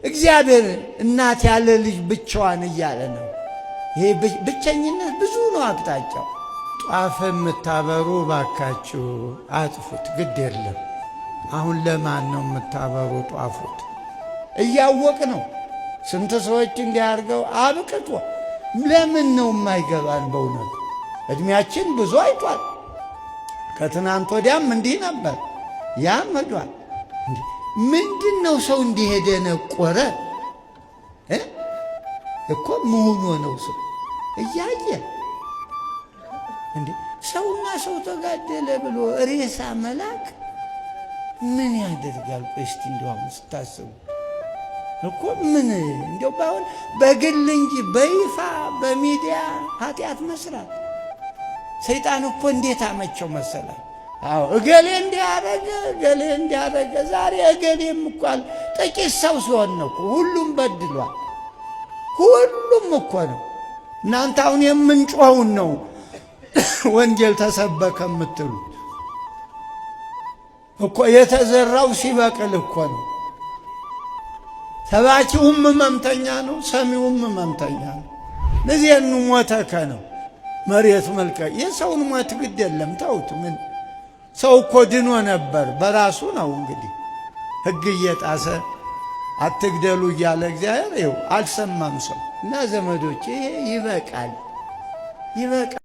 እግዚአብሔር እናት ያለ ልጅ ብቻዋን እያለ ነው። ይሄ ብቸኝነት ብዙ ነው አቅጣጫው። ጧፍ የምታበሩ ባካችሁ አጥፉት፣ ግድ የለም። አሁን ለማን ነው የምታበሩ ጧፉት? እያወቅ ነው ስንት ሰዎች እንዲያርገው አብቅቶ ለምን ነው የማይገባን? በእውነቱ እድሜያችን ብዙ አይቷል። ከትናንት ወዲያም እንዲህ ነበር፣ ያም ሄዷል። ምንድን ነው ሰው እንዲሄደ ነቆረ እኮ መሆኑ ነው። ሰው እያየ እንዴ ሰውና ሰው ተጋደለ ብሎ ሬሳ መላክ ምን ያደርጋል? ቆይ እስቲ እንደው አሁን ስታስቡ እኮ ምን እንደው ባሁን በግል እንጂ በይፋ በሚዲያ ኃጢአት መስራት ሰይጣን እኮ እንዴት አመቸው መሰላል። አዎ እገሌ እንዲያረገ እገሌ እንዲያረገ። ዛሬ እገሌም እኮ ጥቂት ሰው ሲሆን ነው እኮ ሁሉም በድሏል። ሁሉም እኮ ነው። እናንተ አሁን የምንጮኸውን ነው ወንጌል ተሰበከ የምትሉት እኮ የተዘራው ሲበቅል እኮ ነው። ሰባኪውም ሕመምተኛ ነው፣ ሰሚውም ሕመምተኛ ነው። ንዜኑ ሞተከ ነው መሬት መልቀ የሰውን ሞት ግድ የለም ተውት። ምን ሰው እኮ ድኖ ነበር በራሱ ነው እንግዲህ ሕግ እየጣሰ አትግደሉ እያለ እግዚአብሔር ይኸው አልሰማም ሰው እና ዘመዶች፣ ይሄ ይበቃል፣ ይበቃል።